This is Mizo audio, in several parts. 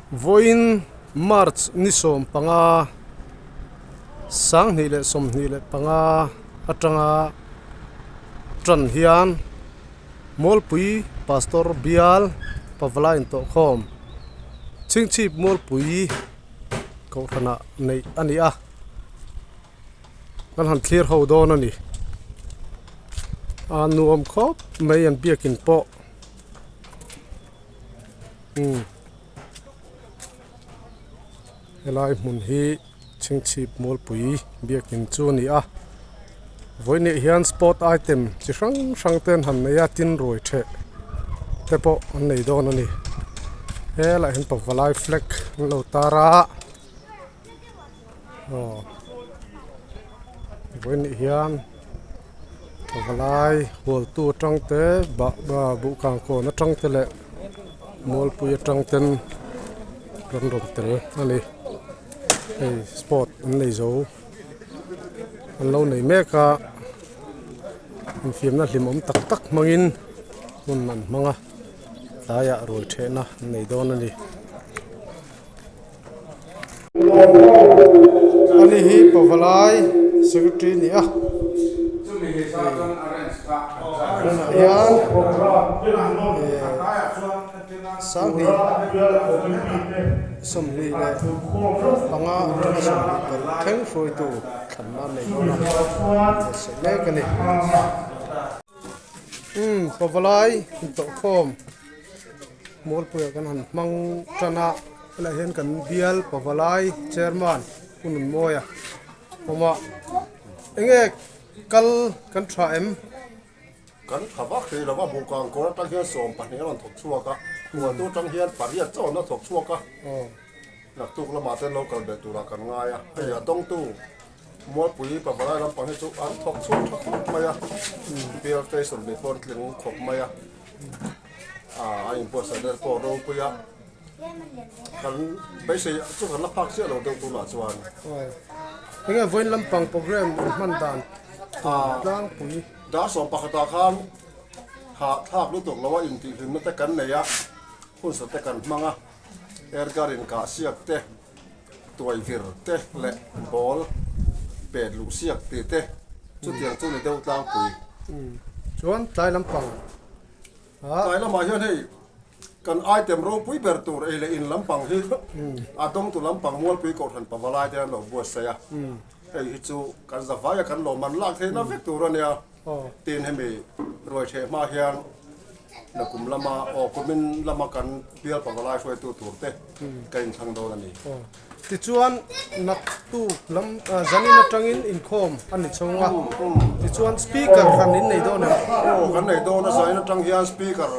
Vawiin March ni 15, 2025 atanga tan hian Mualpui Pastor Bial Pavalai intawhkhawm Chhingchhip Mualpui Kohhranah neih a ni a, kan han thlir ho dawn a ni. A nuam khawp mai an biakin pawh. Umm helai hmun hi chhingchhip mualpui biakin chu a ni a vawiinah hian sport item chi hrang hrang te an han nei a tin ruai theh te pawh an nei dawn a ni helaiah hian pavalai flag an lo tar a aw vawiinah hian pavalai hualtu atang te bah buhkang kawn atang te leh mualpui atang ten rawn rawn tel a ni hei sport an nei zo an lo nei mek a infiamna hlimawm tak tak hmangin hun an hmang a tlaiah ruai thehna an nei dawn a ni. Ani hi Pavalai Secretary a ni a, tunah hian 2025 atanga 26 thleng hruaitu thlanna nei dawn a buatsaih mek a ni. Umm Pavalai intawhkhawm Mualpuiah kan han hmang tan a. Helaiah hian kan bial Pavalai chairman Pu Nunmawia awm a, enge kal kan tha em? Kan tha vak hrih lo a, Buhkang kawr atang hian 12 a rawn thawk chhuak a, Hualtu atang hian pariat chaw an la thawk chhuak a, naktuk lamah te an lo kal belh turah kan ngai a, hei a dawngtu Mualpui Pavalai lampang hi chu an thawk chhuak tha khawp mai a, bial station leh pawh an tling khawp mai a, a inbuatsaih na te pawh a ropui a. Kan beisei chu kan la phak chiah lo deuh tunah chuan. Enge vawiin lampang program in hman dan tlangpui. Dar 11 ah khan hah thlak lutuk lo a intihhlimna te kan nei a, hunsa te kan hmang a, airgun in kah siak te, tuai vir te leh ball pet luh siak tih te chutiang chu ni deuh tlangpui. Chuan tlai lampang ah. Tlai lamah hian hei. Kan item ropui ber tur ei leh in lampang hi a dawngtu lampang Mualpui Kohhran Pavalai te an lo buatsaih a, hei hi chu kan zavaia kan lawmman lak theihna vek tur a nia. Tin hemi ruai theh hma hian nakum lama aw kumin lama kan bial Pavalai hruaitu tur te ka inthlang dawn a ni. Tichuan naktuk lam zanin atangin inkhawm a ni chhung a, tichuan speaker hran in nei dawn em? Aw kan nei dawn a, zanin atang hian speaker in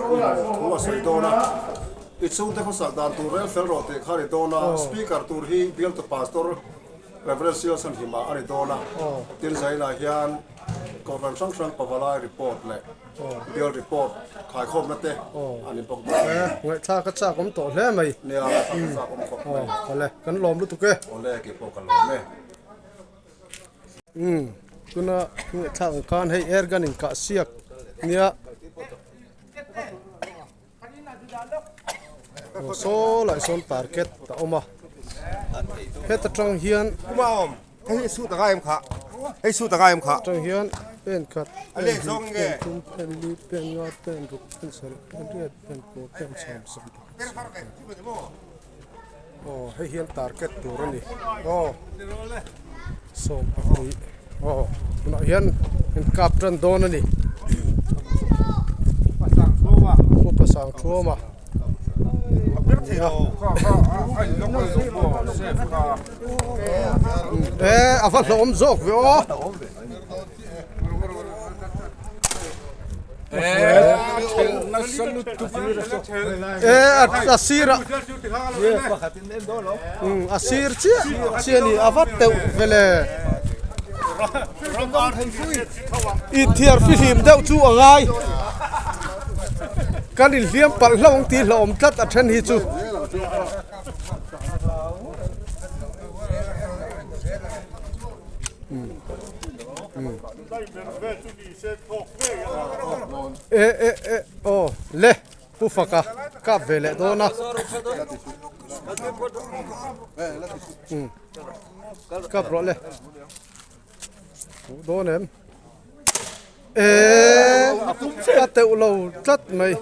thu a sawi dawn a, i chhungte khawsak dan tur rel fel rawh tih kha a ni dawn a, speaker tur hi bialtu pastor Rev. Sialsan Hima a ni dawn a, tin zainah hian Kohhran hrang hrang Pavalai report leh Bial report khaikhawmna te a ni bawk dawn. E, ngaihthlak a chak awm tawh hle mai. Nia, ngaihthlak a chak awm khawp mai. Aw, awle, kan lawm lutuk e. Awle, kei pawh ka lawm e. Umm, tuna ngaihthlak ang khan hei air gun in kah siak nia. Aw saw lai sawn target a awm a heta tang hian Hei suit a ngai em kha hei suit a ngai em kha tang hian pen khat pen hnih pen thum pen li pen nga pen ruk pen sarih pen riat pen kua pen sawm sawm pakhat sawm aw hei hian target tur a ni aw 12 aw tunah hian an kap tan dawn a ni upa sang thuama e a va hlawm zawk ve aw. E a sir a a sir chiah chiah a ni a va teuh vele inthiar fihlim deuh chu a ngai kan inhliam palh hlauh ang tih hlauhawm tlat a then hi chu. E e e aw le pu faka kap ve leh dawn a kap rawh le dawn em eee a teuh lo tlat mai.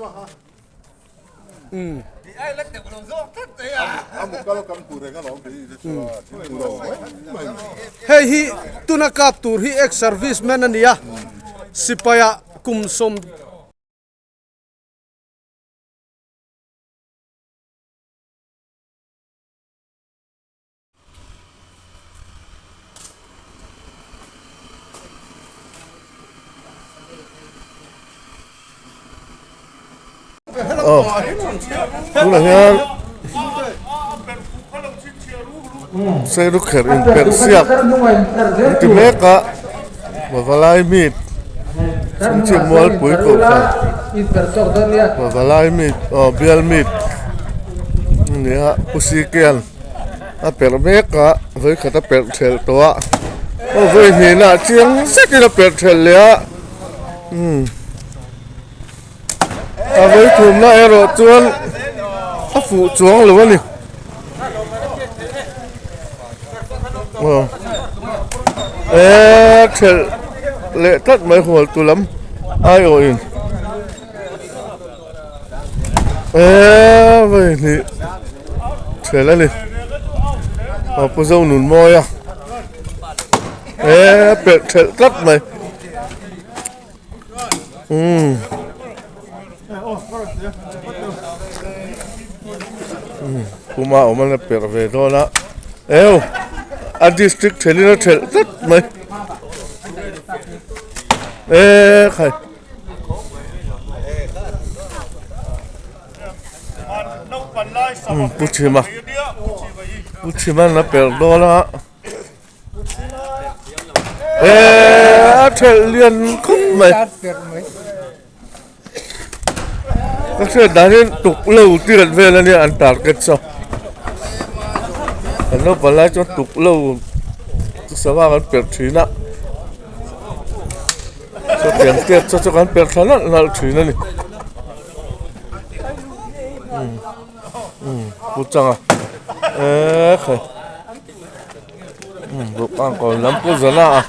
Hei hi tuna kap tur hi ex service man a ni a, sipaia kum sawm. Tunah hian Seirukher inperh siak an ti mek a Pavalai meet chhungchhip mualpui kohhran Pavalai meet aw bial meet a ni a Pu Sikian a perh mek a vawikhat a perh thelh tawh a aw vawi hnihna ah chiang zetin a perh thelh leh a umm a vawi thumna erawh chuan a fuh chuang lo a ni aw eee thelh leh tlat mai hual tu lam aiawhin eee vawi hnih thelh a ni aw pu Zonunmawia eee perh thelh tlat mai. Umm puma awm a la perh ve dawn a eu a district thelhin a thelh tlat mai eee khai. Pu Chhima Pu Chhima an la perh dawn a. Eee a thelh lian khawp mai ka hriat dan hian tuk lo tiat vel ania an target chu kan naupang lai chuan tuk lo sava kan perh thin a chutiang tiat chu chu kan perh thla nalh nalh thin a ni umm pu changa eee khai. Bawkang kawn lam pawh zana a.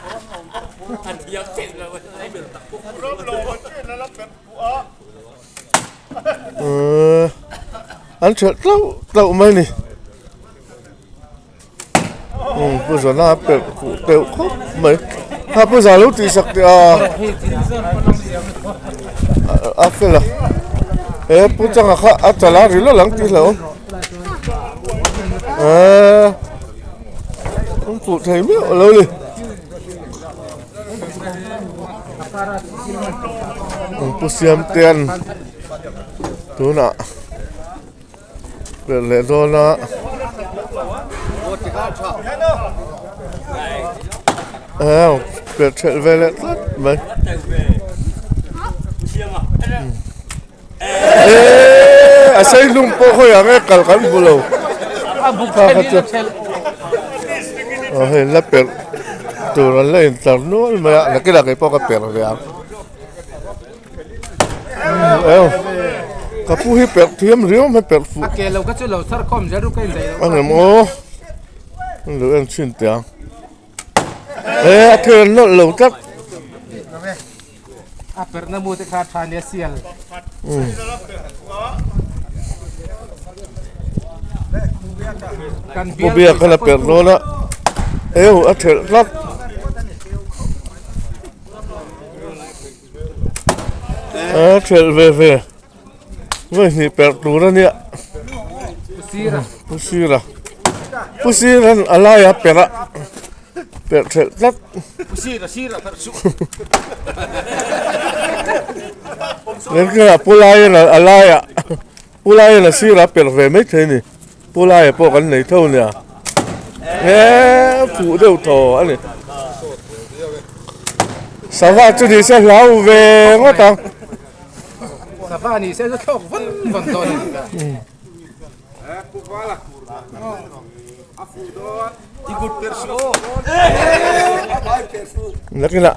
An thelh tlauh tlauh mai ni. Pu zana a perh fuh teuh khawp mai. Ha pu za lo tih sak teh a. A fel a. He pu changa kha a chala ri lawlh ang tih hlauh. Eee an fuh thei miah lo ni an pu siam te an tunah perh leh dawn a ew perh thelh ve leh tlat mai. A sei hlum pawh khawi ang e kal kan hmu lo kha kha chu aw hei la perh tur an la intlar nual mai a nakinah kei pawh ka perh ve ang ew ka pu hi perh thiam riau mai perh fuh a ngem aw an lo en chhin teh ang e a thil an nawlh lo tlat. A perhna mu te kha tha nia sial. Pu Biak khan a perh dawn a, eu a thelh tlat. A thelh ve ve. Vawi hnih perh tur a nia. Pu Sira. Pu Sira'n a laia perh a perh thelh tlat. Lengkengah Pu Laia'n a laia Pu Laia'n a sirah perh ve maithei a ni. Pu Laia pawh kan nei tho nia. Eee fuh deuh thaw a ni. Sava chu ni se hlau ve ngawt ang. Sava ni se chu thlawk vawn vawn dawn a ni ka. Nakinah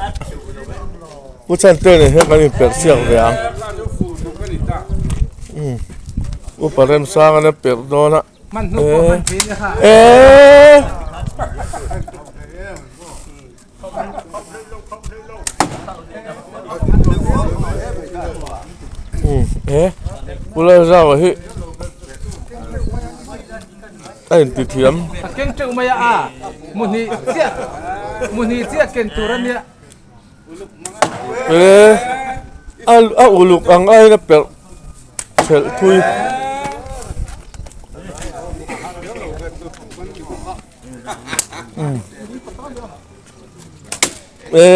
Pu Chante nen hian kan inperh chiak ve ang. Upa Remsanga na perh dawn a eee e Pu Lalzama hi a inti thiam. A keng teuh mai a a mu hnih chiah mu hnih chiah ken tur a nia. E a uluk ang aiin a perh thelh thui. E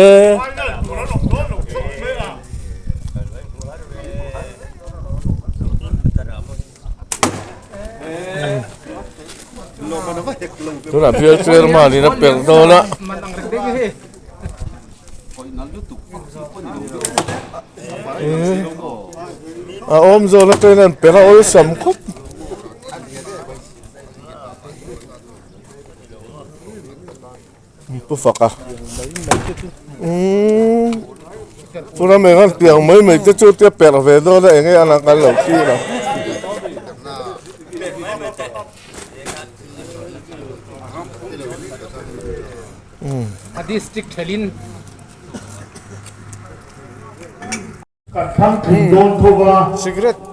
tunah bial chairman in a perh dawn a. A awm zawn atangin an perh a awlsam khawp. Pu faka umm pu ram eng a tiang mai mai te chu tia perh ve dawn a eng nge a lang kan lo thlir ang. A district thelin. Kan thlang thum dawn tho va. Cigarette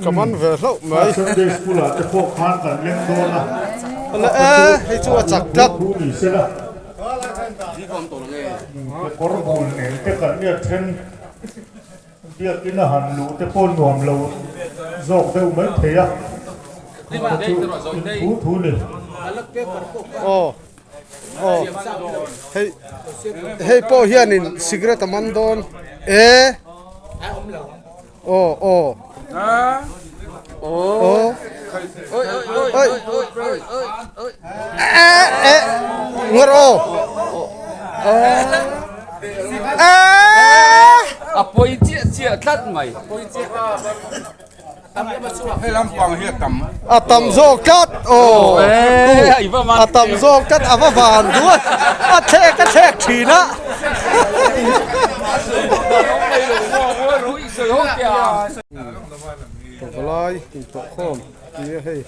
ka man ve hlauh mai. Sunday school ah te pawh khan kan leng dawn a. Ala e, hei chu a chak tlat. Thu ni se la. Kekawr bul nen te kan nia then biakin a han luh te pawh nuam lo zawk deuh mai thei a. Chu in thu thu ni. Aw. Aw hei hei pawh hianin cigarette a man dawn e aw aw aw e e ngawr aw e a pawi chiah chiah tlat mai. A tam zawk tlat aw a tam zawk tlat a va van duh a a thlek a thlek thin a. Pavalai intawhkhawm nia hei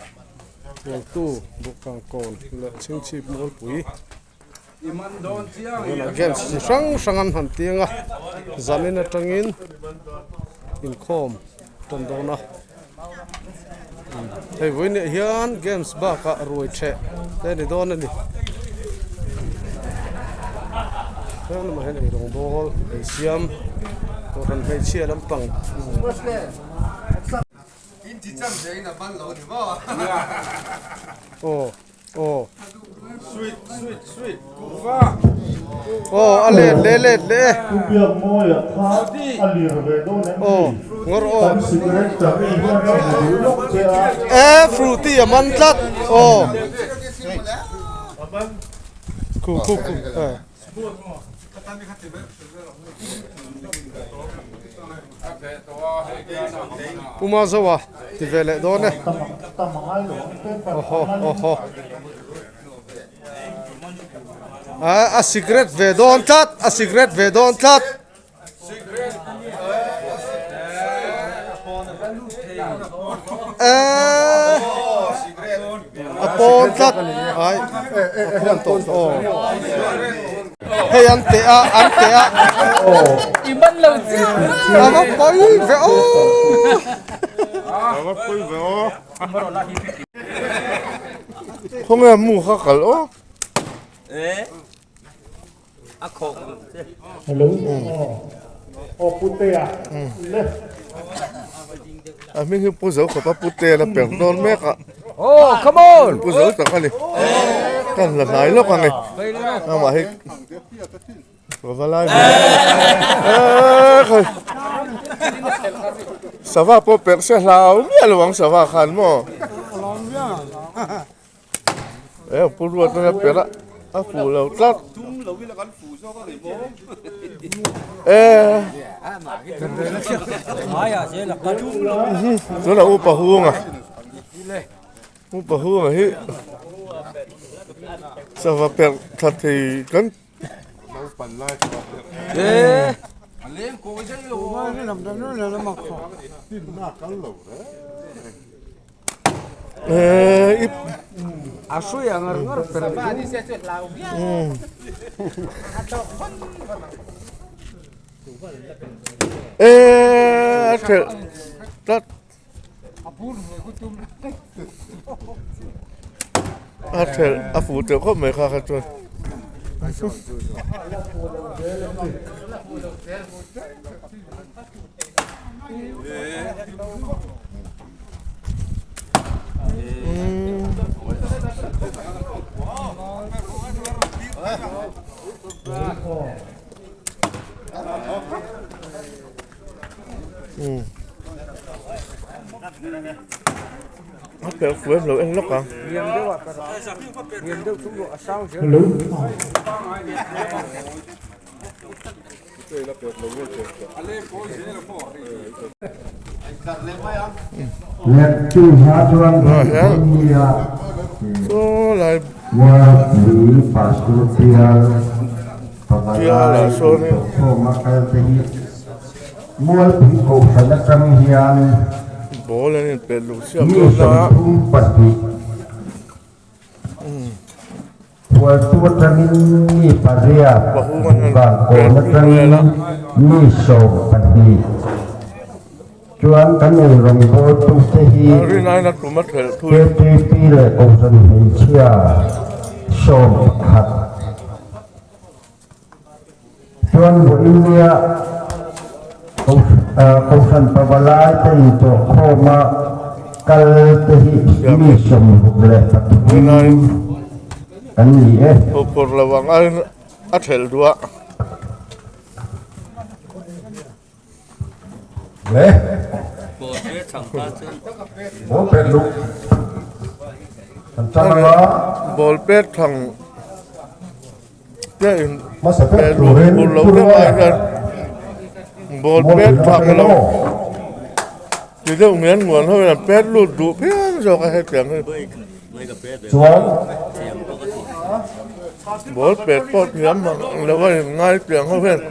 Hualtu Buhkangkawn leh Chhingchhip Mualpui Tunah games chi hrang hrang an han tiang a zanin atangin inkhawm tan dawn a hei vawiinah hian games bakah ruai theh te a ni dawn a ni heng lamah hian eirawng bawl ei siam kohhran hmeichhia lampang. Aw. Aw. Sweet sweet sweet kuhva. Aw a let leh let leh e. Pu Biakmawia kha a lir ve dawn em ni? Aw ngawr aw. Kan cigarette tak hi hian a hmu duh lawk che a. E fruity a man tlat aw. Khu khu khu e. Puma Zoa ti ve leh dawn e. Awhaw awhaw. A a cigarette ve dawn tlat a cigarette ve dawn tlat. Eee a pawn tlat ai a pawn tawh aw. Hei an teh a an teh a I man lo chiah a va pawi ve aw a va pawi ve aw khawnge mu kha kal aw e a khawh che hello aw putea le a hming hi pu zo khawp a putea la per dawn mek a Oh, come on! Pu zo tak a ni. Kan la hnai lawk ang e. Amah hi ka va lai ve. Eh, khai. Sava pawh perh se hlau miah lo ang sava khan maw. Eh, pu ruat a perh a, a fuh lo tlat. Eh. Tunah upa hung a. Upa hung a hi sava perh tha thei kan Eh ip A hrui a ngar ngar per Eh a thelh tlat a thelh a fuh teuh khawp mai kha kha chuan. A perh fuh em lo en lawk ang. Pial ah sawnin ball an inpet luh siak dawn a. Hualtu atangin mi pariat, Bukangkawn atangin mi 12 chuan kan eirawngbawltute hi KTP leh Kohhran Hmeichhia 11 chuan vawinia Kohhran Pavalai te intawhkhawma kal te hi mi 63 kan ni e. Huphur lo ang aiin a thelh duh a. Le. Ball pet luh. Kan tan anga. Ball pet thang te in Hmasa ber turin lo deuh ai hian ball pet thang lo ti deuh ngen nguan ho hian pet lut duh phian zawk a hetiang hi. Chuan. Ball pet pawh thiam ang lo a in ngai piang ho hian.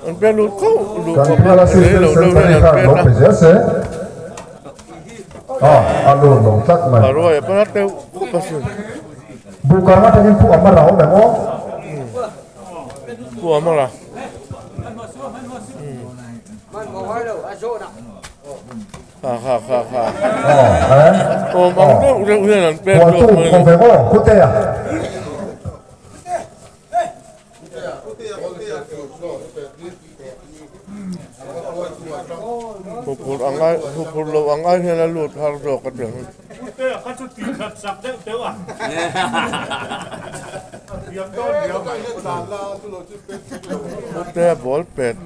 An pet lut khauh luh Kan khawp bial a, assistant rei lo deuh secretary hian an khan pet lo a. pe zel se. A, a lut lo tlat mai. A ruai a pana teuh khawp asin. Buhkang atangin Pu Amara awm em aw? Pu Amara. Kha kha kha kha. Awm ang deuh deuh hian an pet zawk mai. Hualtu kawm ve maw Putea? Huphurh ang ai huphurh loh ang ai hian a lut har zawk a ti ang. Putea ball pet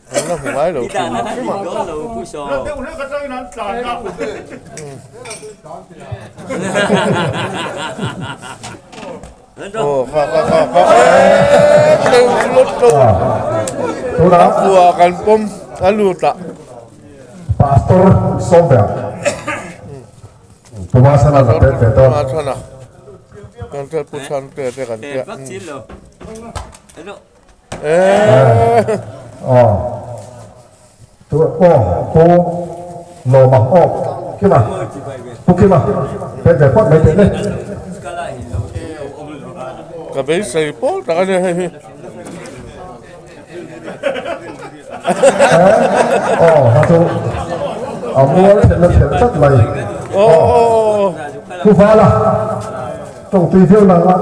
an la hmu ngai lo hrim hrim a. Aw kha kha kha kha eee teuh lut lo a kua kan pawm a lut ah. Pastor Sawmber Puma Chhana ka pek ve dawn. Puma Chhana kan hriat Pu Chhante te kan hria. Eee. Aw tu aw Pu Lawma aw Kima Pu Kima pek ve phawt mai teh le. Ka beisei pawl tak a nia hei hi. Aw ha chu a mual thelh na thelh tlat mai. Aw Pu Vala tawngtui viau nang a.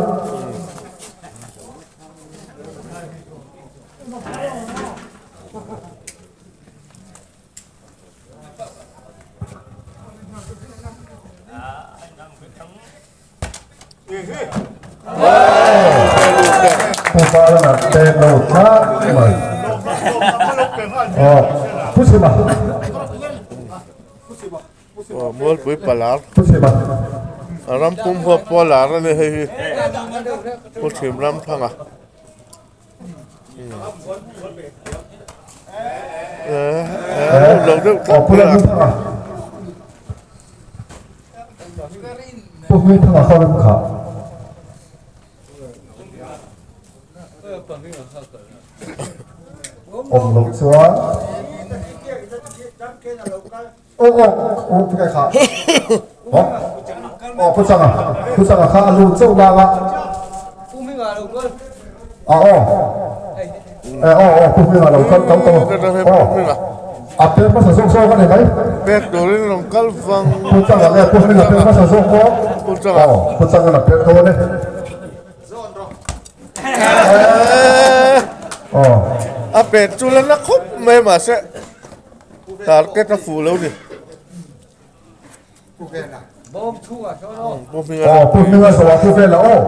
Pu Vala na pek lo tlat mai. Aw Pu Chhima. Aw Mualpui Palar. Pu Chhima. A ram pum huap pawh a lar a ni hei hi Pu Chhim Ramthanga. Aw Pu Lalhmingthanga. Pu Hmingthanga kha rem kha. Awm loh chuan. Aw aw aw ti kai kha aw aw pu changa pu changa kha a lut chauh lang a a aw e aw aw pu hminga lo kal to to aw a pek hmasa zawk zawk a ni mai pek turin rawn kal vang pu changa leh pu hminga pek hmasa zawk pawh pu changa aw pu changa na pek dawn e aw a pek chu la na khawp mai mahse Target a fuh lo ni. Pu Hminga zawh ah Pu Vela aw.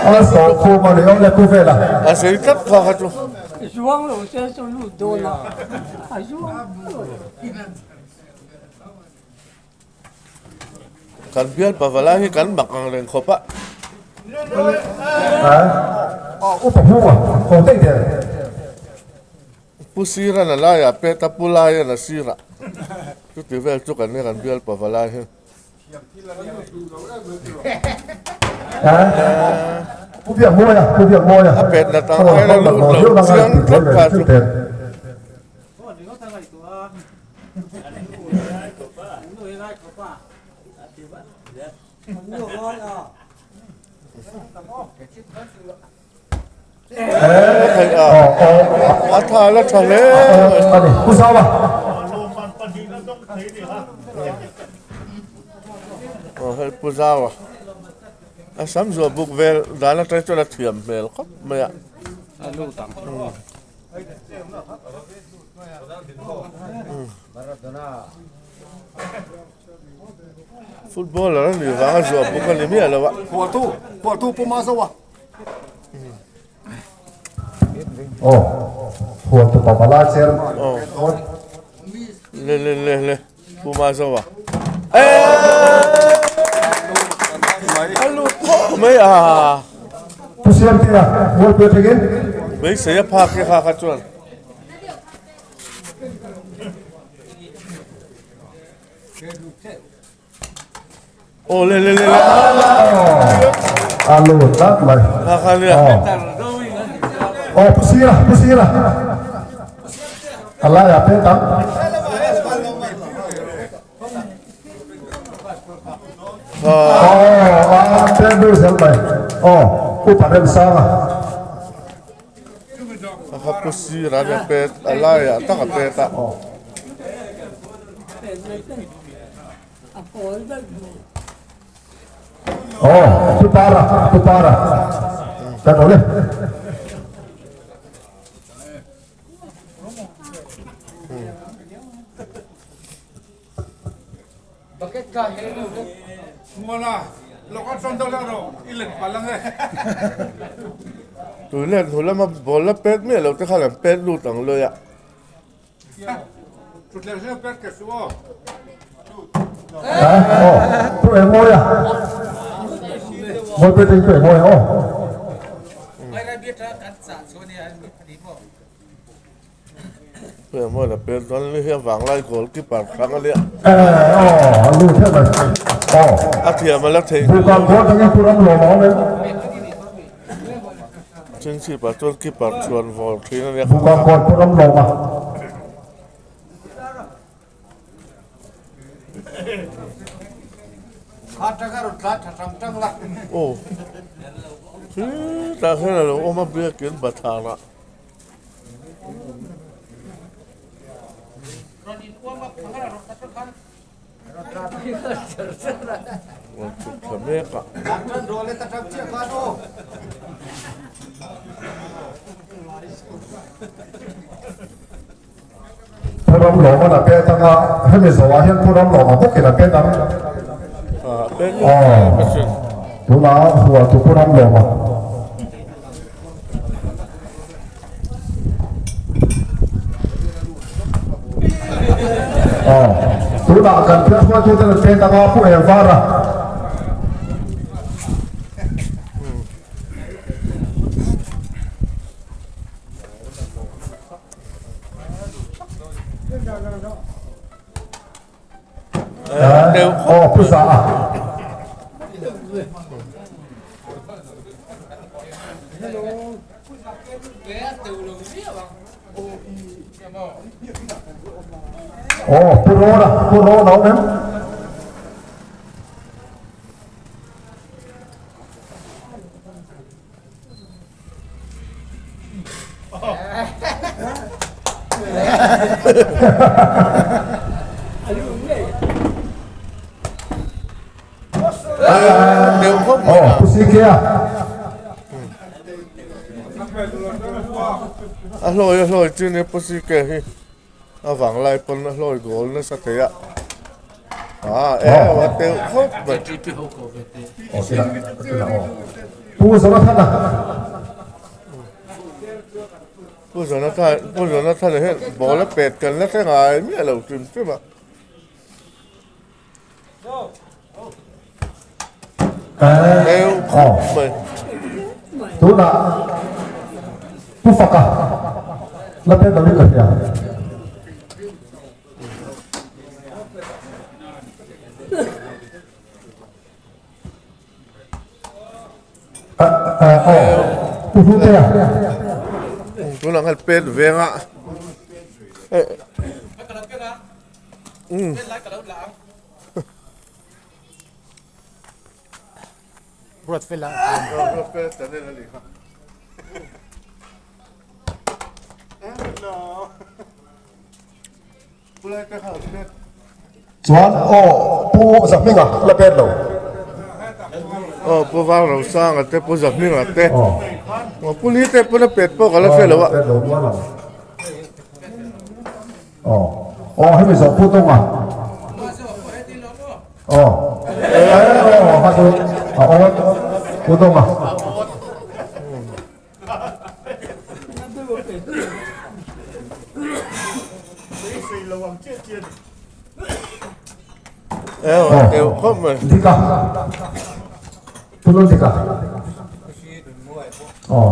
A sawh khum a ni aw le Pu Vela. A sei tlat kha kha chu. Zuang lo se chu lut dawn a. A zuang lo. Kan bial pavalai hi kan mak ang reng khawp a. Pu Siran a laiah pet a, Pu Laian a sirah. Chuti vel chu kan nia kan bial pavalai hi. A pet nat ang aiin a lut lo chiang tlat kha chu. A tha la tha hle ani pu sawa oh hei pu zawa a sam zuah buk vel dan atang chuan a thiam hmel khawp mai a Footballer a nih vanga zuah bawk a ni miah lo a. Hualtu, hualtu pu ma zo a. Aw, hualtu pa pala cher. Aw. Le le le le pu ma zo a. A lut khawp mai a. Pu siam tia, hualtu atangin. Beisei a phak hi kha kha chuan. Aw le le le le. A lut tlat mai. Kha kha nia. Aw pu sira pu sira. A laiah pet ang. Aw a pet ber zel mai. Aw upa Remsanga. A kha pu sir a nia pet a laiah tak a pet a. Aw pu para pu para kan awle. Tui let hnu lama ball la pet miah lo te khan an pet lut ang lawi a. Hei mawi la pet dawn ni hian vanglai goal keeper hrang a nia. A thiam a la thei. Chhingchhip ah chuan keeper chhuan vawl thin a nia. Aw tah hian a lo awm a biakin bathlar ah. Rawn chhuk thla mek a. Pu Ramlawman a pet anga hemi zawhah hian Pu Ramlawma bawkin a pet ang. Aw tunah hualtu Pu Ramlawma. Aw tunah kan thil hruaitute an pet anga Pu Engvara. Aw pu za a. Aw Pu Rawna Pu Rawna awm em? Aw Pu Sikea. A hlawi a hlawi chu nia Pu Sikea hi a vanglai pawn a hlawi goal nasa thei a ah e a teuh khawp mai. Pu Zorathana. Pu Jonathan Pu Jonathan hian ball a pet kan la hre ngai miah lo hrim hrim a. Teuh khawp mai. Tunah Pu Faka la pet lo in ka hria. Tunah khan pet veng a Ruatfela Ruatfela channel a ni kha. Chuan aw Pu Zahminga la pet lo. Aw Pu Vangrosanga te Pu Zahminga te aw Pu Li te pawn a pet pawh ka la hre lo a. Pet lo nual ang. Aw aw hemi zawh Pu Tawnga. Aw aw kha chu a aw Pu Tawnga. Dika Tulun dika Aw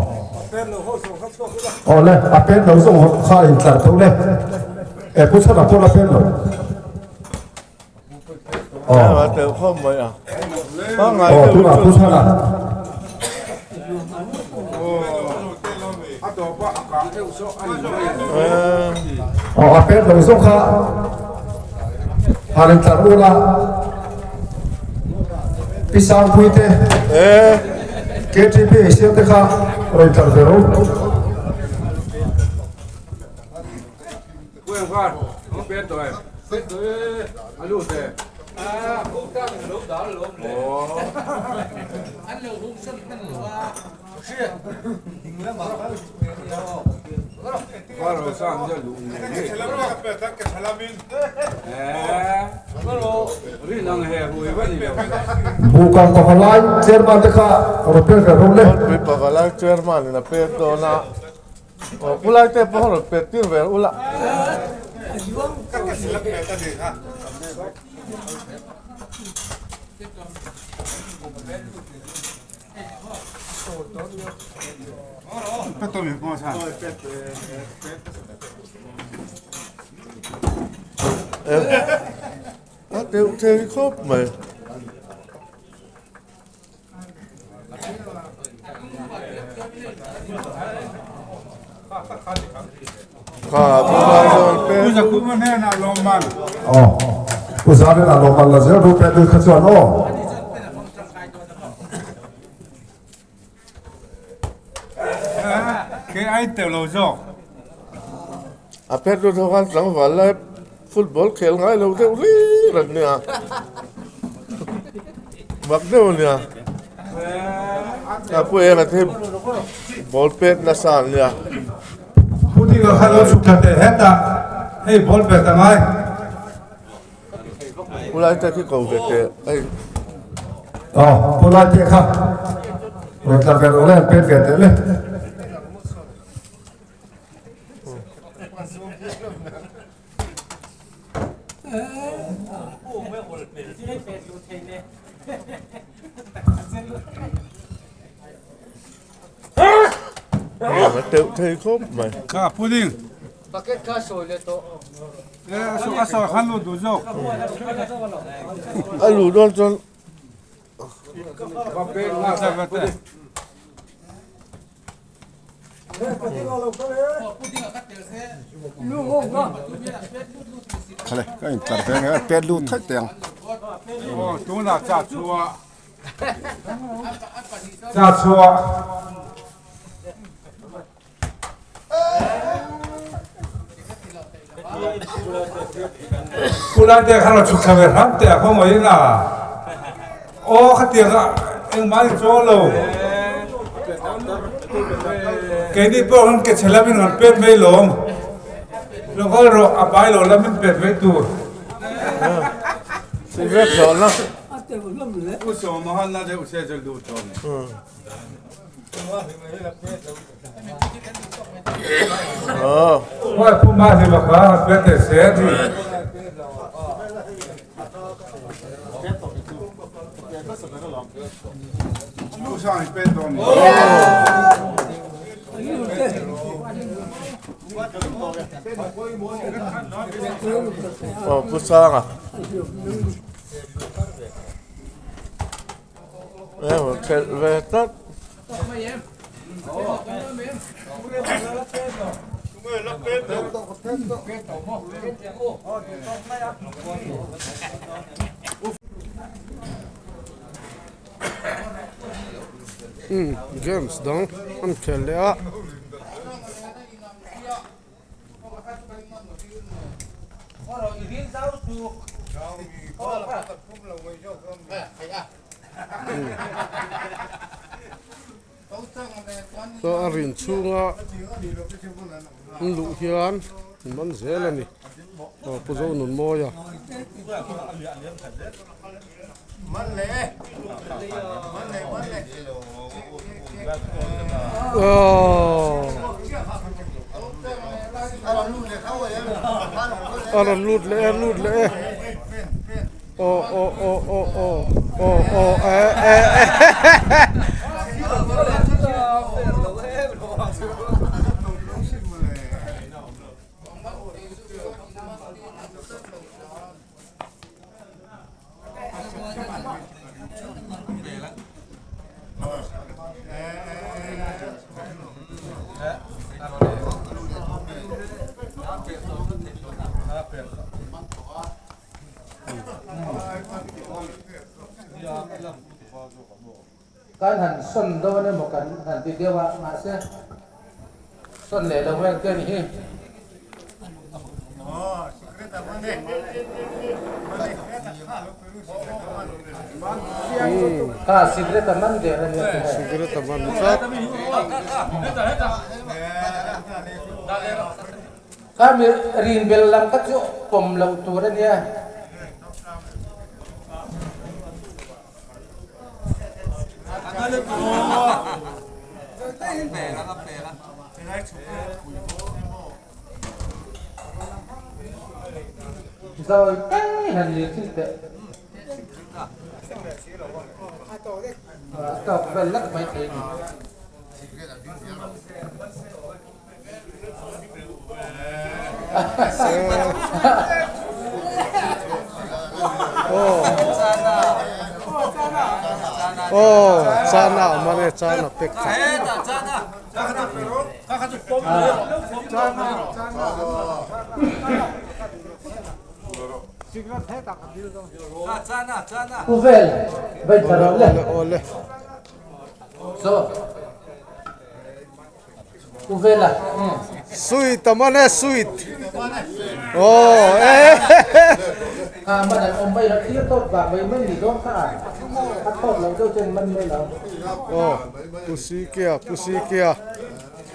Aw le a pen lo zawng kha in tlar tho le e pu chhan a pawn a pen lo Aw teuh khawp mai a. Pangngai deuh tunah pu chhan a. Aw a pen lo zawk kha han in tlar ula Pi Sangpui te KTP siam te kha rawn tlar ve rawh. Bukang Pavalai Chairman te kha rawn pek ve rawh le. Pavalai Chairman in a pek dawn a. Aw pu lai te pawh rawn pet tir ve ula. A teuh thei khawp mai. Pu Zarin a lawmman la zel ru pek kha chuan aw. A pet lut ho khan tlangval lai football khel ngai lo deuh hlir an nia. Mak deuh a nia. A pu eng a thei ball pet nasa an nia. Pu Dinga kha lo chhuk thla teh het a, hei ball pet a ngai. Pu lai te khi ko ve teh hei. Aw pu lai te kha rawn tla ve rawh le an pet ve teh le. A teuh thei khawp mai. Kha pudding. Bucket kha sawi leh tawh. A sawi khan lut duh zawk. A luh dawn chuan. Khale ka intlar ve nge pet lut thai teh ang. Aw tunah cha chhuah cha chhuah. Khulai te khan rawn chhuk thla ve hram teh a khawngaih in a aw khatiang a engmah ni chuang lo keini pawh kan ke chhe lamin kan pet mai lawm lo kal rawh a pai lo lamin pet mai tur. Aw Pu Sanga. Khelh ve tlat. Umm games dang an khel leh a. Chuan a rin chhunga an luh hian an man zel a ni aw Pu Zonunmawia. A rawn lut leh e lut leh e aw aw aw aw aw aw aw e e e. Kan han sawn dawn emaw kan han ti deuh a, mahse sawn leh lo vel te a ni hi. Kha cigarette a man der a nia tih hei. Cigarette a man tlat. Kha mi rin bel lam kha chu pawm loh tur a nia. Zawi teng han ni thil teh. A tawk vel lek mai thei ni. Aw chana a man e chana pek kha. Pu vel vai thla rawh le. Awle. So. Pu vela. Sweet a man e sweet. Aw e. Kha man an awm mai lo thlir tawp vang mai mai ni dawn kha a. A thawt lo deuh chuan man mai lo. Aw Pu Sikia Pu Sikia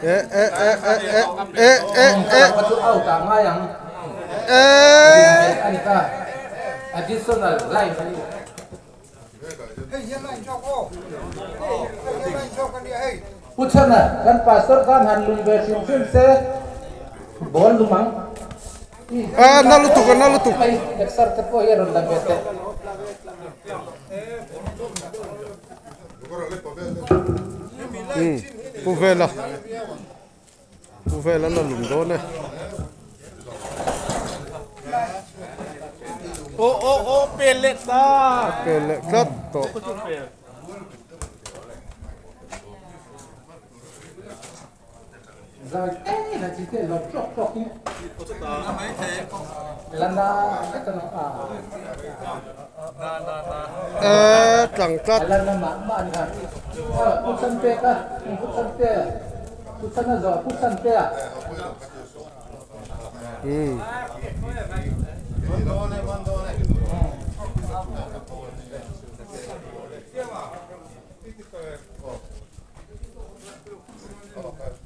e e e e e e e e. Ka chu out ah ngai ang. E. Ani ka additional line ani. Pu Chhana, kan pastor khan han lum ve hrim hrim se, ball lum ang. A na lutuk a na lutuk. Mai exer te pawh hi a rawn la ve teh. Pu Vela. Pu vel an la lum dawn e. Aw aw aw pel leh ta. A pel leh tlat tawh. Zai te na chi te lawm tlawk tlawk hi la na vek a a. E tlang tlat. La na mah mah ani kha. Pu Chan pek a, Pu Chan te, Pu Chan a zawh Pu Chan te a. Umm.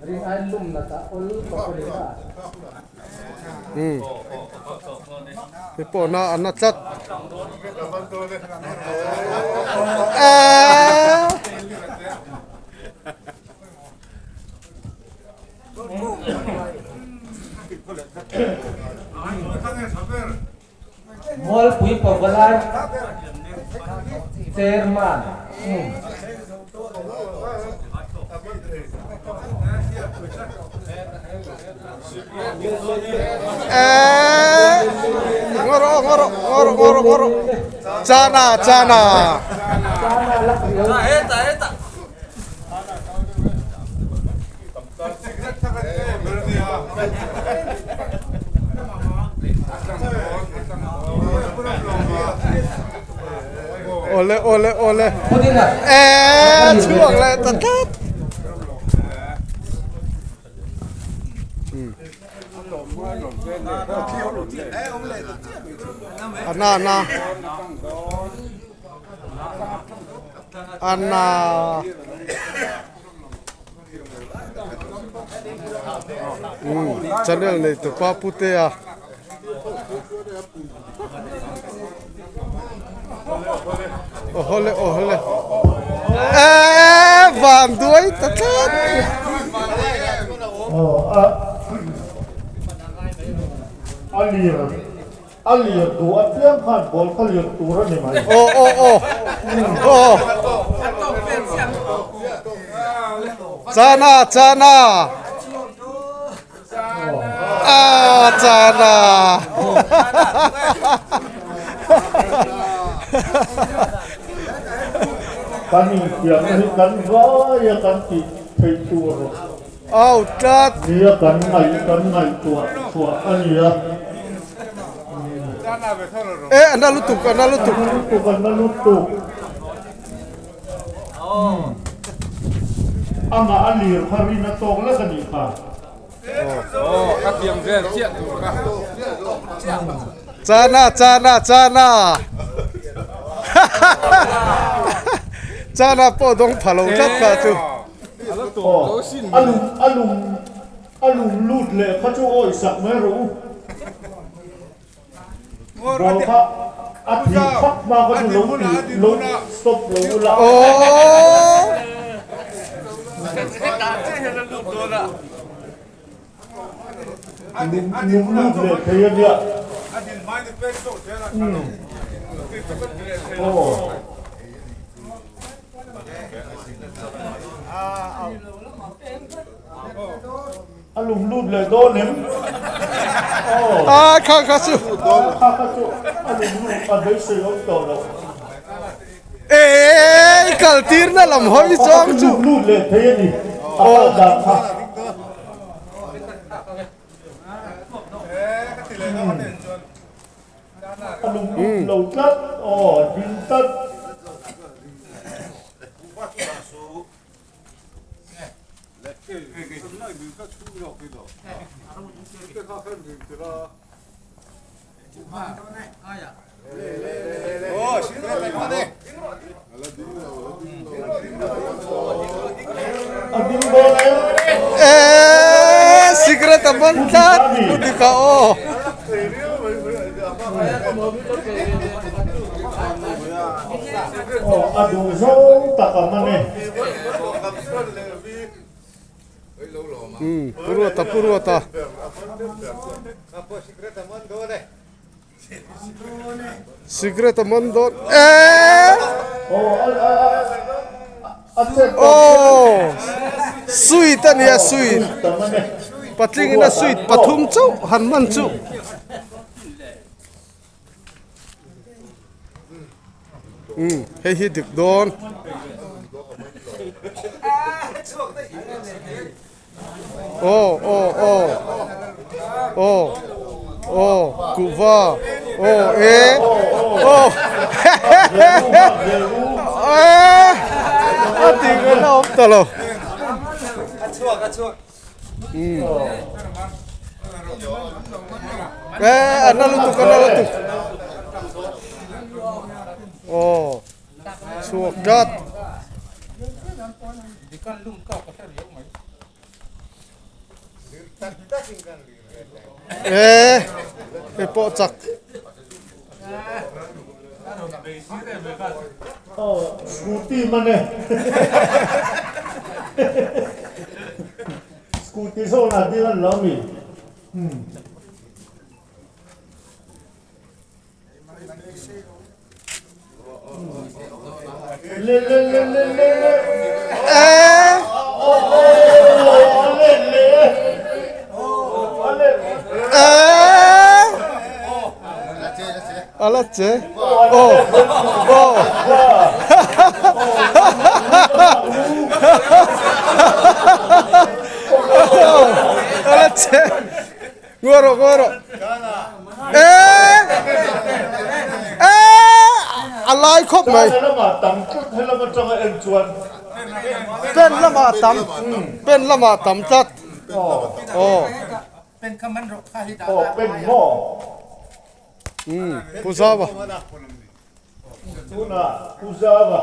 Ring ai lum na ta ol ka ko ni a. Umm. Hei pawh na a na tlat. Eeeee. Mualpui Pavalai Chairman um. Eeeee ngawh rawh ngawh rawh ngawh rawh ngawh rawh ngawh rawh chana chana. Chana lak riau. Awle awle awle eee chhuak leh ta tlat. Ana ana ana. Channel nei tupa Putea awhawle awhawle eeee van duai ta tlat. A lir A lir duh apiang khan ball kha lir tur a ni mai. Aw aw aw aw. Chana chana. Ah chana. Kan infiamna hi kan vai a kan tih theih tur. Au tlat. Nia kan ngaih kan ngaihtuah chhuah a nia. E a na lutuk a na lutuk. A na lutuk a na lutuk. Amah a lir kha rin a tawk lek a nih kha. Aw ka tiang vel chiah tur ka. Chana chana chana. Chana pawh dawng pha lo tlat kha chu. A lum a lum a lum lut leh kha chu awi sak mai rawh u. Ball kha a thih phak hma kha chu lo ti lo stop lo u la. Lum lum lut leh thei a nia. Aw. A lum lut leh dawn em? Aw. A kha kha chu. Kha kha chu a lum lut a beisei awm tawh lo. Eeii kal tir na lam hawi zawng chu. A lum lut leh thei a ni. A kal dan kha. A lum lut lo tlat. Aw a ding tlat. A ding dawn em? Eeii cigarette a man tlat pu Dika aw. Aw a duh zawng tak a man e. Umm pu Ruata pu Ruata. Cigarette a man dawn eeii. Aw sweet a nia sweet patling in a sweet pathum chauh han man chu. Umm hei hi dik dawn. Aw aw aw aw aw kuhva aw e aw e a tih ngaihna a awm ta lo. E a na lutuk a na lutuk aw chhuak tlat. E hei pawh chak. Scooty man e. Scooty zawn ah ding an lo mi. Le le le le le le. E. Le le. Le. E. A la che. Aw. Aw. A la che. Ngawi rawh ngawi rawh. E. E. A lai khawp mai. Pen lamah tam tlat helam atanga en chuan. Pen lamah tam. Pen lamah tam tlat. Aw. Pen kha man rawh kha hi dah Aw pen maw. Umm Pu Zava. Tunah Pu Zava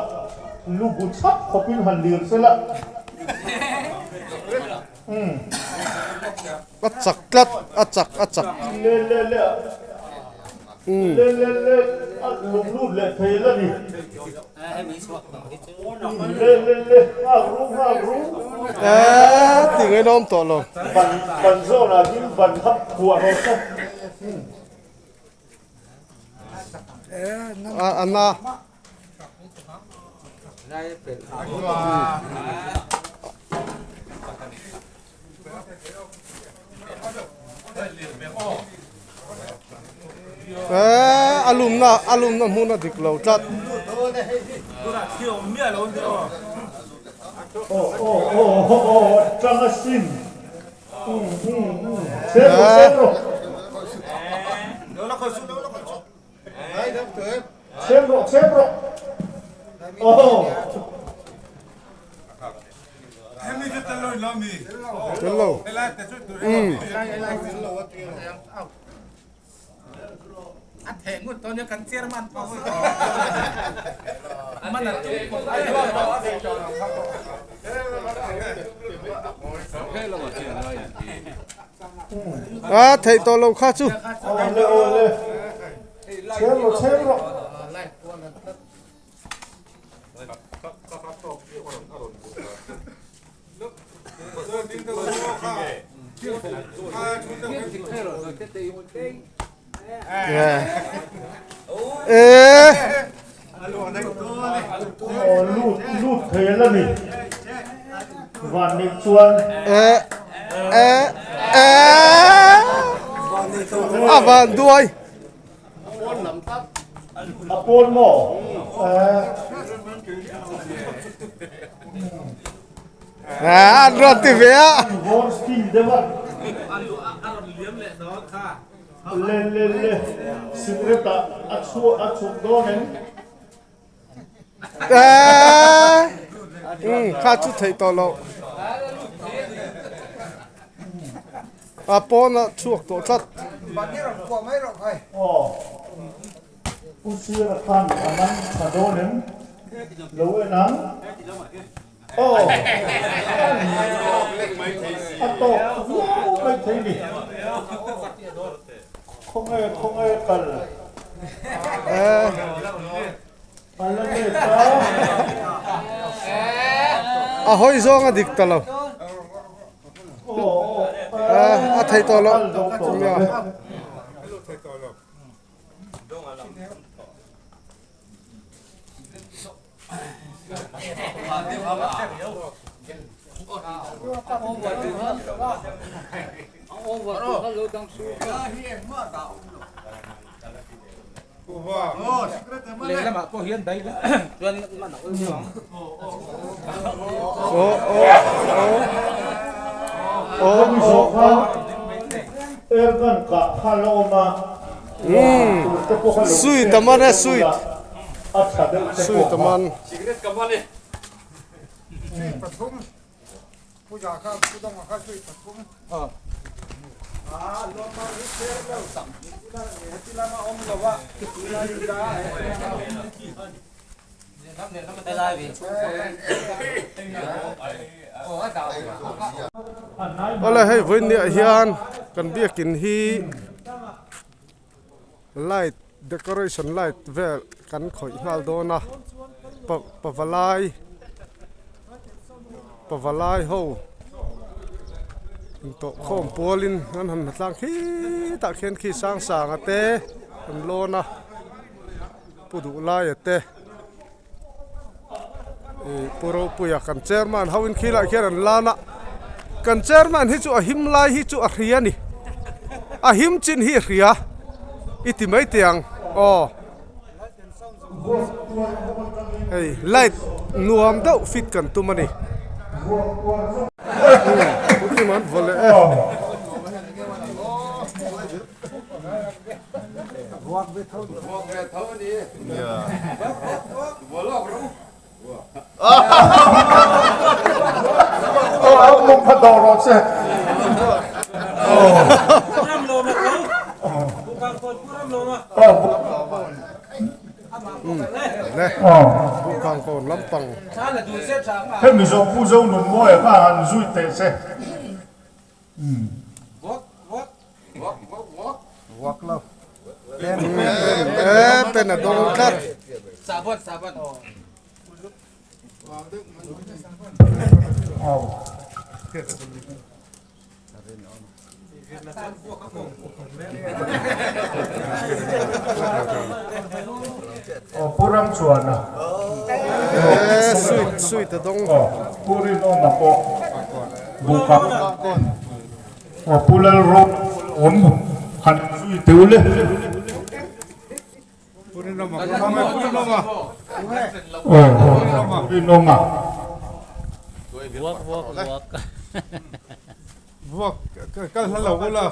lu bu chhap khawpin han lir se la. Umm. A chak tlat a chak a chak. Le le le. Le le le a lung lut leh thei la ni. Le le le nghak ru nghak ru. Eee ti ngainawm tawh lo. Ban ban zawnah ding ban hap phuah rawh se. A a na. Eee a lumna a lumna hmun a dik lo tlat. Tel lo. Umm. A theih tawh lo kha chu. A van duai. A pawn maw? An rawn ti ve a. Ball spin deuh a. Le le le cigarette ah a chhuah a chhuk dawn em? Kha chu theih tawh loh. A pawn a chhuak tawh tlat. Aw Pu Sira khan a man tha dawn em? Lo en ang. Aw a tawk viau mai thei ni. Khawnge khawnge kal. A la let a. A hawi zawng a dik ta lo. A theih tawh loh. Lehlamah pawh hian daih la chuan man a awl deuh ang. Aw aw aw. Khami zawh kha airgun kah kha la awm a, tur te pawh kha lo Sweet a man e sweet. A tha deuh te Sweet a pawh kha. man. Cigarette ka man e. Awle hei vawiin hian kan biakin hi light decoration light vel kan khawih nghal dawn a pa pavalai pavalai ho intawhkhawm pualin an han tlang khitah khian khi sang sanga te an lawn a. Pu Duhlaia te ih Pu Ropuia kan chairman ho in khilaiah khian an lan a kan chairman hi chu a him lai hi chu a hria a ni a him chin hi a hria i ti mai teh ang aw hei light nuam deuh fit kan tum a ni. Hemi zawh Pu Zonunmawia kha han zui teh che. Pen a dawng tlat. Pu Ramchuana. Sweet sweet a dawng. Pu Rinawma pawh buk a. Pu Lalrawm han zui teu le. Pu Rinawma. Pu Rinawma. Vuak vuak vuak. Vuak kal hla lo ula.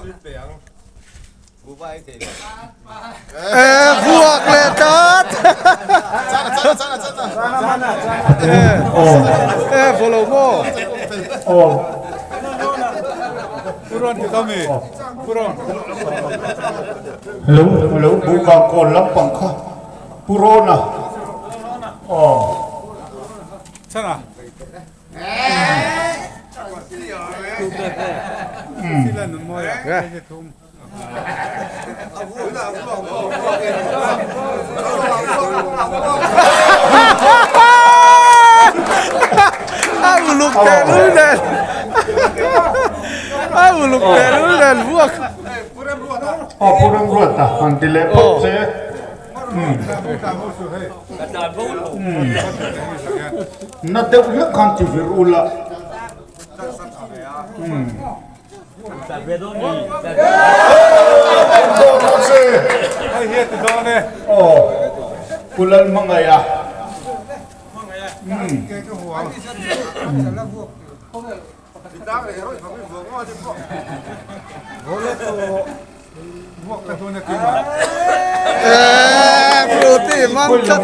Eh vuak leh tlat. Eh volo maw. Puron ti tami. Puron. Lo lo buka kawn lampang kha Purona. Aw. Chana. A uluk teh lul nen a uluk teh lul nen vuak Aw Pu Remruata han ti leh phawt che. Na deuh hlek khan ti vir ul a. Aw Pu Lalhmangaih a. Fruity man tlat.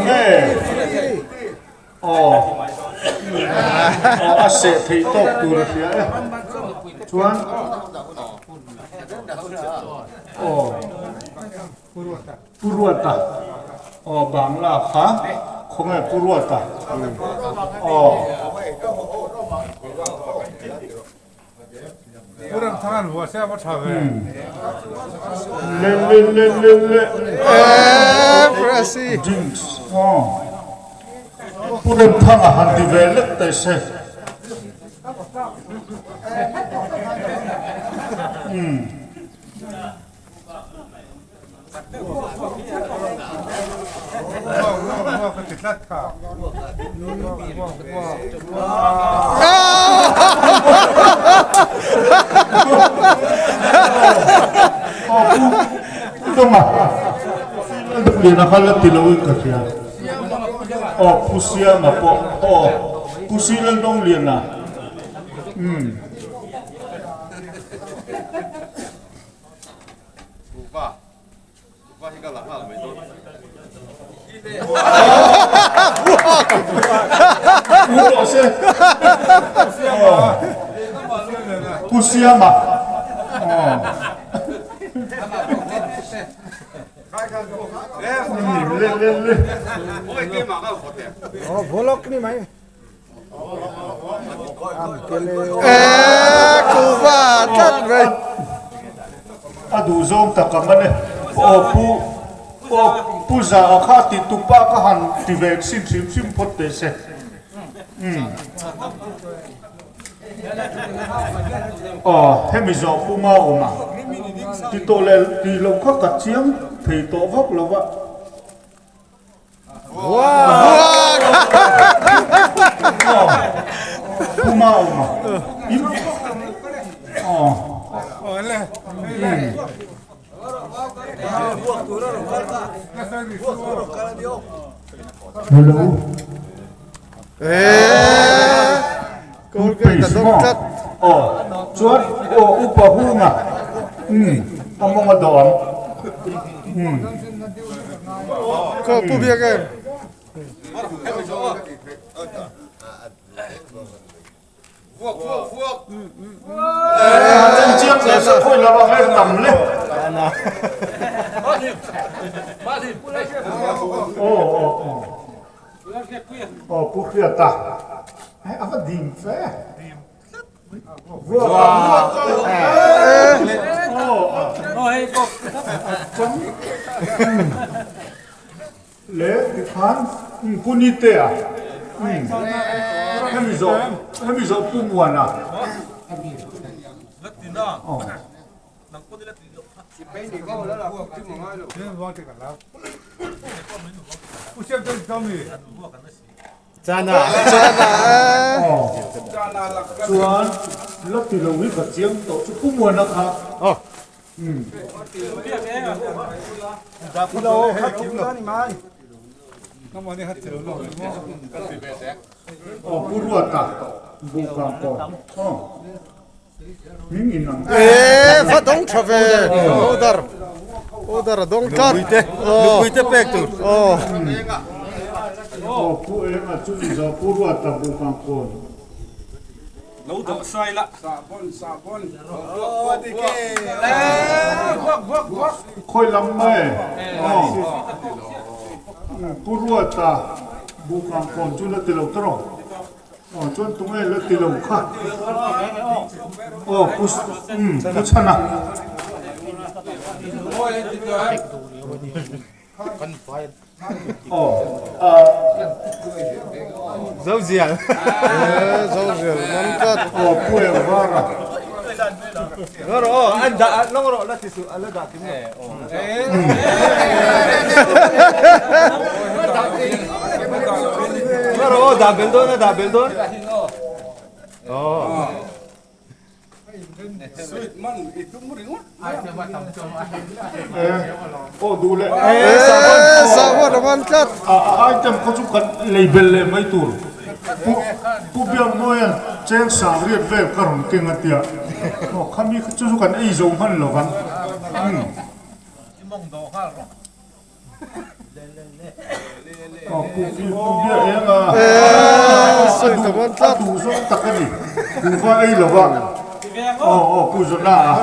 Aw a seh theih tawk tur a hria e. Chuan aw Pu Ruata aw Bangla kha khawnge Pu Ruata aw. Pu Ramthanga'n hua se a va tha ve. Le le le le le. Eee Presi. Drinks aw. Pu Remthanga han ti ve lek teh se. Umm. Liana kha la ti lo in ka hria. Aw Pu Siama pawh aw Pu Silal Dawng Liana. Umm. Pu rawh se. Pu Siama. Le le le. A duh zawng tak ang a ni. Aw pu aw pu za a kha ti tupa ka han ti ve chhin hrim hrim phawt teh se. Umm. Aw hemi zawh pu ma awm a ti tawh leh ti lo kha ka chiang thei tawh vak lo va. Hello. Toothpaste maw? Aw, chuan aw upa hunga umm a mawng a dawh ang umm. Khaw pu biak em? Chen chiang leh sa khawi lo ang em tam le. Aw aw aw. Aw Pu Hriata hei a va dim fe. Le tikhan Pu Nitea hemi zawh hemi zawh Pu Muana. Chuan la ti lo hi ka chiang tawh chu Pu Muana kha. Aw Pu Ruata Buhkang pawh. Eee va dawng tha ve order order a dawng tlat nupui te pek tur aw aw pu enga chu ni zo pu ruata bu kang kawn lo dawh sai la sahbawn sahbawn aw dike vuak vuak vuak khawi lam mai aw pu ruata bu kang kawn chu la ti lo ta rawh. Aw chuan tunge la ti lo kha aw pu umm pu chhana. Aw a. Zozial. Zozial man tlat. Aw pu Engvara. Lo rawh aw an dah lo rawh la ti suh a la dah kim lo. Ro dah bel dawn a dah bel dawn. Oh. Sweet man i tum ringawt. Oh duh leh. Eh sahbawn sahbawn a man tlat. A item kha chu kan lei bel leh mai tur. Pu Pu Biakmawia'n cheng sang riat vel ka rawn keng a tia. Aw khami kha chu chu kan ei zo hman lo vang. Umm. Aw Pu Pu Biak eng a. Eh sawi ta man tlat. A duh zawng tak a ni. Kuhva ei lo va. Aw aw Pu Zawna a.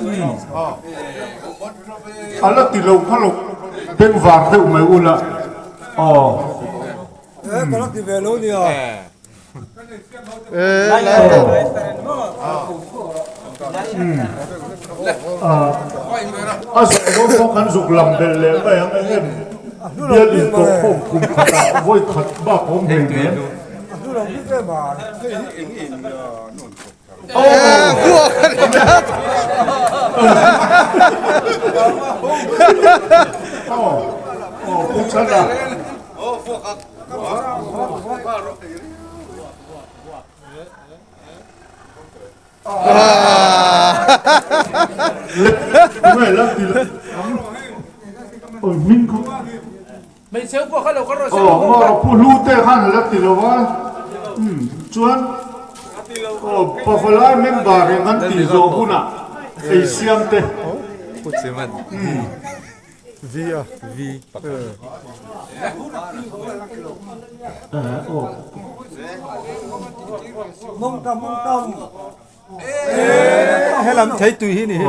Umm. A la ti lo kha lo bengvar deuh mai ula aw. Eh ka la ti ve lo nia. Eh la A zawh dawn pawh kan zuk lam belh leh mai ang eng em bial in tawh khawm kum khatah vawi khat bak awm hlei nem. Chuan Pavalai member in an tih zawh hunah ei siam te. Pu Chiman V a. V pakhat. Helam thei tui hi ni hi.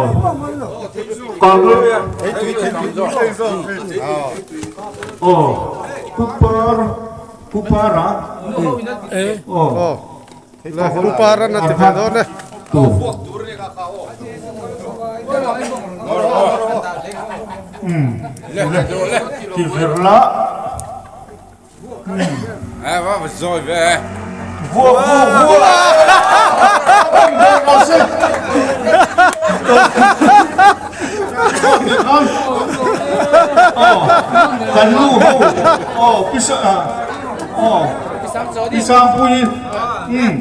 Aw Pu Par Pu Para Aw Pu Para na ti ve dawn e. Ti vir la. Vuak vuak vuak. Kan nu ho aw pisa aw pisangpui um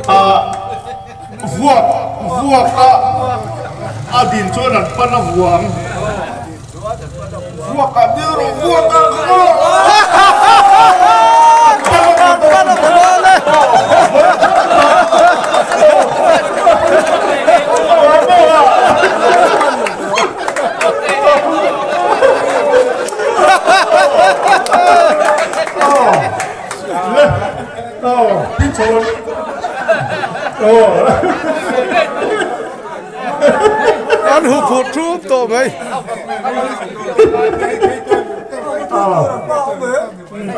ah vuak vuak a a din chuan an pan a vuang vuak ah dil rawh vuak ah An hu phur thup tawh mai.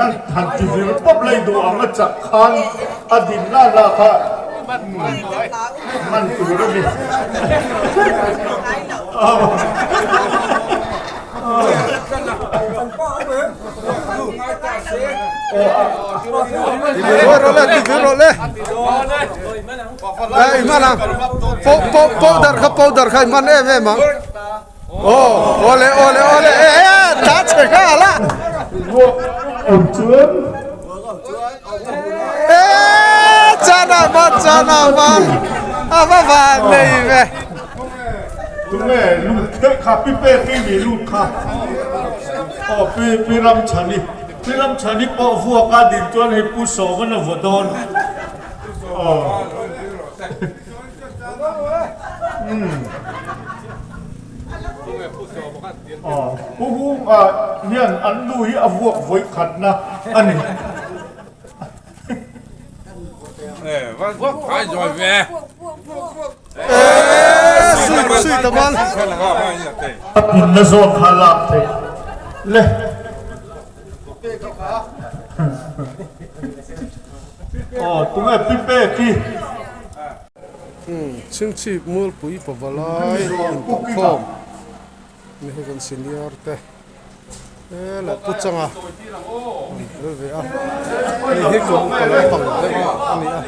An han ti vir pawp lei duh ang a chak khan a din la la kha man tur a ni. Ti vir rawh le, ti vir rawh le. Ei hman ang. Powder kha powder kha i hman em em ang. Aw awle awle awle e e ta chhe nghal a. E chana man chana man a va van nei ve. Tunge lut theih kha pi pek i ni lut kha aw pi pi Ramchhani pi Ramchhani pawh vuak a din chuan hei pu Sawm an a vaw dawn aw. Pu Hunga hian an nu hi a vuak vawi khatna a ni. A pinna zawn kha lak theih le. Aw tunge pi pek hi. Chhingchhip Mualpui Pavalai inpawhkhawm ni hi kan senior te he leh Pu Changa an tel ve a, hei hi kum upa lampang daih a ni a,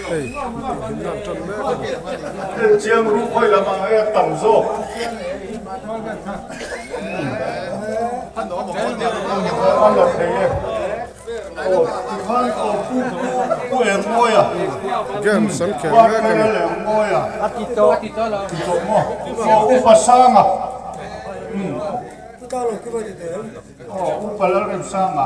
hei intihhlimna an tan mek a ni. Chiang ru khawi lam ang e a tam zawk. A la thei e. Aw tikhan aw pu pu Engmawia. Games an khel mek a ni. Engmawia. A ti tawh. A ti tawh maw? Aw Upa Sanga. Aw Upa Lalremsanga.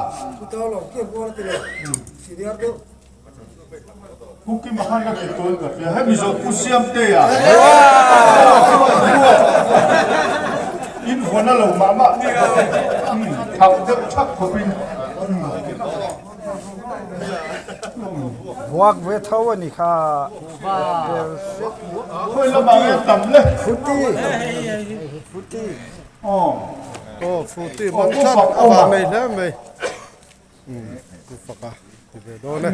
Pu Kima khan ka ti tawn ka hria hemi zawh Pu Siamtea in vawn a lo mah mah thak deuh thak khawp in Vuak ve tho a ni kha. Khawi lamah nge tam le. Futi. Futi. Aw. Aw futi man tlat a vah mai hle mai. Ku fak a ti ve dawn e.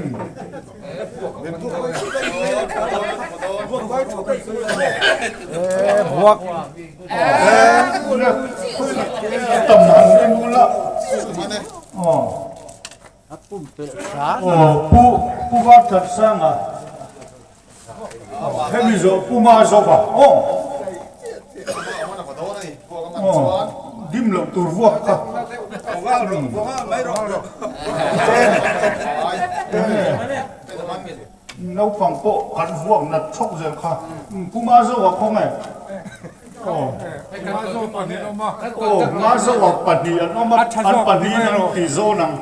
E buak. Tam han en ula. Aw. A pum pelh hra. Aw pu pu va that sanga. Hemi zawh pu ma zawk a. Aw. Aw dim loh tur vuak kha. Naupang pawh kan vuak nat chhawk zel kha. Pu ma zawk a khaw nge? Aw. Aw ma zawk a pahnih an awm a, an pahnihin an ti zawn ang.